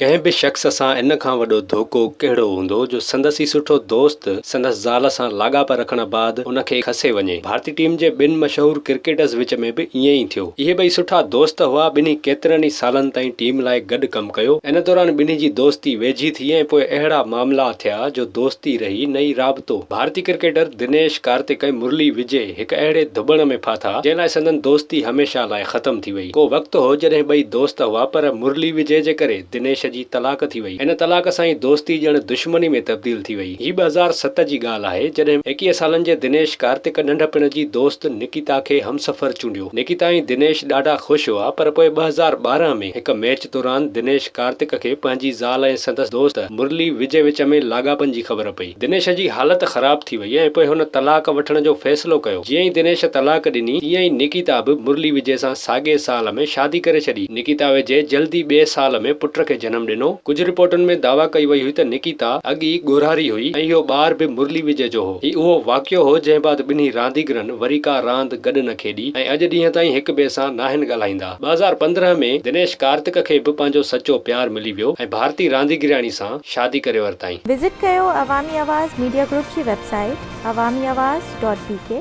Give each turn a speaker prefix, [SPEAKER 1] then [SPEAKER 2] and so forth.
[SPEAKER 1] ڪنهن به شخص سان ان کان وڏو ڌوڪو ڪهڙو هوندو جو سندس ئي سٺو دوست سندس زال سان لاڳاپا رکڻ بعد ان کي کسي وڃي. ڀارتي ٽيم جي ٻن مشهور ڪرڪيٽرز وچ ۾ به ائين ئي ٿيو. اهي ٻئي سٺا دوست هئا، ٻنهي ڪيترن ئي سالن تائين ٽيم لاء گڏ ڪم ڪيو. ان دوران ٻنهي جي دوستي ويجهي ٿي ۽ پوء اهڙا معاملا ٿيا جو دوستي رهي نه ئي رابطو. ڀارتي ڪرڪيٽر دنيش ڪارتڪ ۽ مرلي وجي هڪ اهڙي ڌٻڻ ۾ ڦاٿا جنهن لاء سندن دوستي هميشه لاء ختم ٿي وئي. ڪو وقت هو جڏهن ٻئي دوست هئا پر مرلي وجي جي ڪري دنيش جي طلاق ٿي وئي. ان طلاق سان ئي دوستي ڄڻ دشمني ۾ تبديل ٿي وئي. هي 2007 جي ڳالهه آهي جڏهن 21 سالن جي دنيش ڪارتڪ ننڍپڻ جي دوست نڪيتا کي همسفر چونڊيو. نڪيتا ۽ دنيش ڏاڍا خوش هئا پر پوء 2012 ۾ هڪ ميچ دوران دنيش ڪارتڪ کي پنهنجي زال ۽ سندس دوست مرلي وجي وچ ۾ لاڳاپن جي خبر پئي. دنيش جي حالت خراب ٿي وئي ۽ پوء هن طلاق وٺڻ جو فيصلو ڪيو. جيئن ئي دنيش طلاق ڏني، تيئن ئي نڪيتا به مرلي وجي سان ساڳئي سال ۾ شادي ڪري ڇڏي. نڪيتا وجي جلدي ٻئي سال ۾ پٽ کي جنم ڏنو. ڪجهه رپورٽن ۾ دعويٰ ڪئي وئي هئي ته نڪيتا اڳ ئي ڳورهاري هئي ۽ اهو ٻار به مرلي وجي جو هو. هي اهو واقعو هو جنهن بعد ٻنهي رانديگرن وري ڪا راند گڏ نه کيڏي ۽ اڄ ڏينهن تائين هڪ ٻئي سان ناهن ڳالهائيندا. 2015 ۾ دنيش ڪارتڪ کي به پنهنجو سچو پيار ملي ويو ۽ ڀارتي رانديگرياڻي سان شادي ڪري ورتائين.
[SPEAKER 2] وزٽ ڪيو عوامي آواز ميڊيا گروپ جي website Awami Awaz dot B K.